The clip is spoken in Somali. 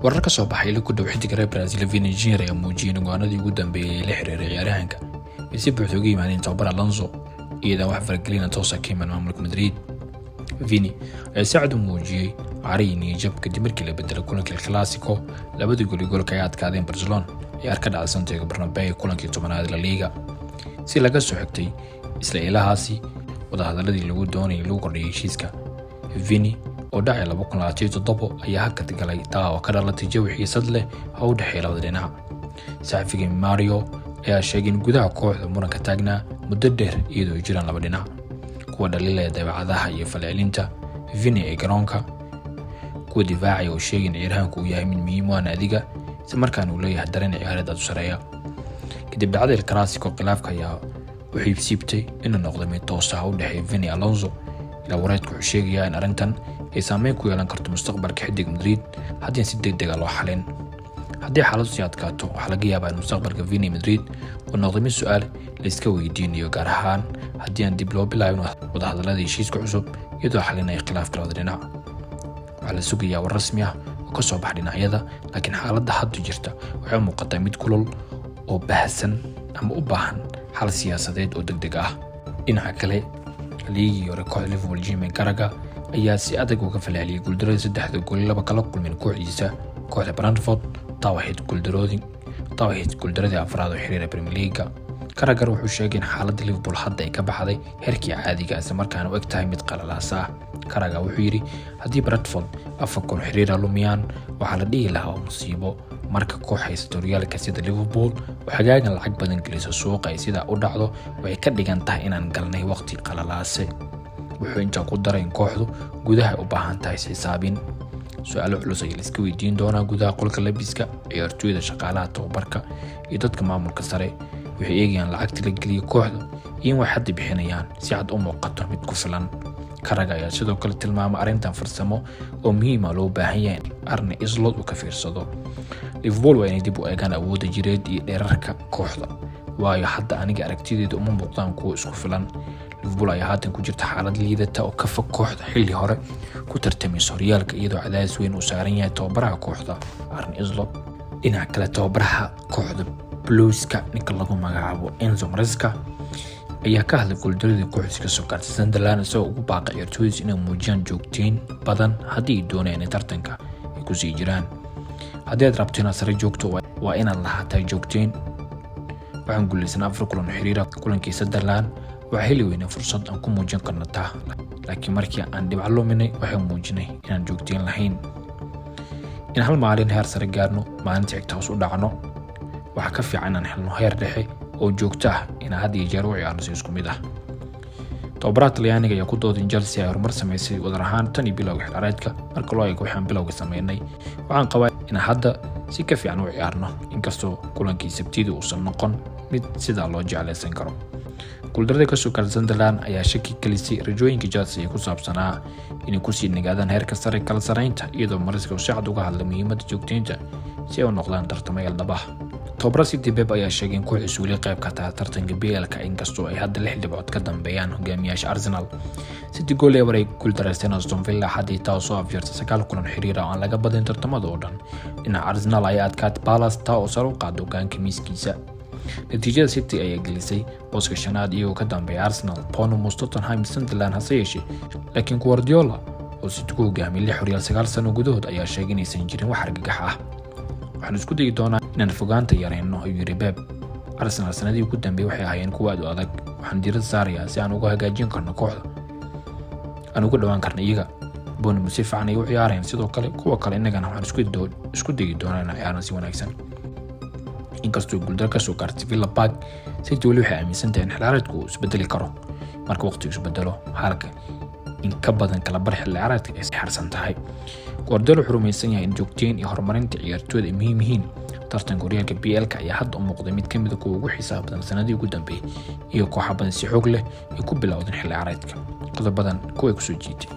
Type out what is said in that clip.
Warar ka soo baxay ilo ku dhow xidiga reer Brazil Vini Jr ayaa muujiyay in go'aanadii ugu dambeeyay ee la xiriiray ciyaaryahanka ay si buuxda uga yimaadeen tababar Alonso, iyadoo wax faragelina toosa ka iman maamulka Madrid. Vini ayaa si cad u muujiyey caro iyo niyadjab kadib markii la bedelay kulankii El Clasico, labadii gool iyo goolka ay adkaadeen Barcelona, ciyaar ka dhacday Santiago Bernabeu, kulankii 10aad La Liga. Si laga soo xigtay isla ilahaasi, wadahadaladii lagu doonayay lagu kordhiyay heshiiska Vini oo dhacay 2027 ayaa hakad galay, taa oo ka dhalatay jawi xiisad leh oo u dhexeeya labada dhinac. Saxafiga Mario ayaa sheegay in gudaha kooxda muranka taagnaa muddo dheer, iyadoo ay jiraan laba dhinac: kuwa dhaliilaya dabeecadaha iyo falcelinta Vini ee garoonka, kuwa difaacaya oo sheegay in ciyaaryahanku uu yahay mid muhiim u ah naadiga, isla markaana uu leeyahay dareen ciyaareed aad u sareeya. Kadib dhacdada El Clasico, khilaafka ayaa u xiibsiibtay inuu noqdo mid toos ah u dhexeeya Vini Alonso. Ilaa wareedku wuxuu sheegayaa in arrintan ay saameyn ku yeelan karto mustaqbalka xidig Madrid haddii aan si degdeg ah loo xalin. Haddii xaaladdu sii adkaato, waxaa laga yaabaa in mustaqbalka Vini Madrid uu noqdo mid su-aal la iska weydiinayo, gaar ahaan haddii aan dib loo bilaabin wadahadallada heshiiska cusub iyadoo xalinaya khilaafka labada dhinac. Waxaa la sugayaa war rasmi ah oo ka soo baxa dhinacyada, laakiin xaaladda hadda jirta waxay u muuqataa mid kulul oo baahsan ama u baahan xal siyaasadeed oo degdeg ah. Dhinaca kale, liigii hore kooxda Liverpool Jamie Carragher ayaa si adag uga falceliyay guuldarada 3 gool 2 kala kulmeen kooxdiisa kooxda Brentford. Taa waxayd guuldaradii afraad oo xiriira Premier League. Carragher wuxuu sheegay in xaaladda Liverpool hadda ay ka baxday heerkii caadiga, isla markaana u eg tahay mid qalalaasa ah. Carragher wuxuu yidhi: "Haddii Brentford afar gool xiriira lumiyaan, waxaa la dhihi lahaa waa musiibo. Marka koox haysato horyaalka sida Liverpool oo xagaagan lacag badan geliso suuqa ay sidaa u dhacdo, waxay ka dhigan tahay inaan galnay waqti qalalaase." Wuxuu intaa ku daray in kooxdu gudaha u baahan tahay xisaabin. Su-aalo culus ayaa la iska weydiin doonaa gudaha qolka labiska. Ciyaartooyda, shaqaalaha tababarka iyo dadka maamulka sare waxay eegayaan lacagta la geliyo kooxda iyo in wax hadda bixinayaan si cad u muuqato mid ku filan. Carragher ayaa sidoo kale tilmaamay arrintan farsamo oo muhiima loo baahan yahay in Arne Slot uu ka fiirsado. "Liverpool waa inay dib u eegaan awoodda jireed iyo dheerarka kooxda, waayo hadda aniga aragtideedu uma muuqdaan kuwa isku filan." Liverpool ayaa haatan ku jirta xaalad liidata oo ka fog kooxda xilli hore ku tartamaysa horyaalka, iyadoo cadaadis weyn uu saaran yahay tababaraha kooxda Arne Slot. Dhinaca kale, tababaraha kooxda Blueska ninka lagu magacaabo Enzo Maresca ayaa ka hadlay guuldaradii kooxdiis ka soo gaartay Sunderland, isagoo ugu baaqay ciyaartooydiis inay muujiyaan joogteyn badan haddii ay doonayaan in tartanka ay kusii jiraan. "Haddii aad rabto inaad sare joogto, waa inaad lahaataa joogteyn. Waxaan guuleysanay afar kulan oo xiriira. Kulankii Sunderland waxaa heli weynay fursad aan ku muujin karno taa, laakiin markii aan dhibco luminay, waxay muujinay inaan joogteyn lahayn. In hal maalin heer sare gaarno, maalinta xigta hoos u dhacno, waxaa ka fiican inaan helno heer dhexe oo joogto ah, inaan had iyo jeer u ciyaarno si isku mid ah." Tababaraha Talyaaniga ayaa ku dooday in Chelsea ay horumar sameysay wadar ahaan tan iyo bilowga xilciyaareedka marka loo eego waxaan bilowga sameynay. "Waxaan qabaa inaan hadda si ka fiican u ciyaarno, inkastoo kulankii Sabtida uusan noqon mid sidaa loo jeclaysan karo." Guuldarada kasoo gaartay Sunderland ayaa shaki gelisay rajooyinka Chelsea ee ku saabsanaa inay kusii nagaadaan heerka sare kala sareynta, iyadoo Maresca uu si cad uga hadlay muhiimadda joogteynta si ay u noqdaan tartamayaal dhab ah. Tababara City Pep ayaa sheegay in kooxdiisu weli qayb ka tahay tartanka PL-ka, inkastoo ay hadda lix dhibcood ka dambeeyaan hogaamiyaasha Arsenal. City 1-0 ay guuldareysteen Aston Villa Axadii, taa oo soo afjartay sagaal kulan xiriir ah oo aan laga badin tartamada oo dhan. Dhinaca Arsenal ayaa adkaatay Palace, taa oo sare u qaaday hogaanka miiskiisa. Natiijada City ayaa gelisay booska shanaad, iyagoo ka dambeeya Arsenal, Bournemouth, Tottenham, Sunderland. Hase yeeshee laakiin Guardiola oo City ku hogaamiyay lix horyaal 9 sano gudahood ayaa sheegay inaysan jirin wax argagax ah. "Waxaan isku dayi doonaa inaan fogaanta yareyno," ayuu yiri Pep. "Arsenal sanadihii ugu dambeeyay waxay ahaayeen kuwa aad u adag. Waxaan diiradda saarayaa si aan uga hagaajin karno kooxda, aan uga dhawaan karno iyaga. Bournemouth si fiican ay u ciyaarayaan, sidoo kale kuwa kale. Innagana waxaan isku dayi doonaa inaan ciyaarno si wanaagsan." Inkastoo guuldaro kasoo gaartay Villa Park, City weli waxay aaminsan tahay in xilciyaareedku uu isbedeli karo marka waqtigu isbedelo, halka in ka badan kala bar xilli ciyaareedka ay xarsan tahay. Guardiola wuxuu rumaysan yahay in joogteyn iyo horumarinta ciyaartooyda ay muhiim yihiin. Tartanka horyaalka PL-ka ayaa hadda u muuqday mid kamid a kuwa ugu xiisaha badan sanadihii ugu dambeeyay, iyo kooxa badan si xoog leh ay ku bilowdeen xilli ciyaareedka. Qodobadan kuwa ay kusoo jiitay.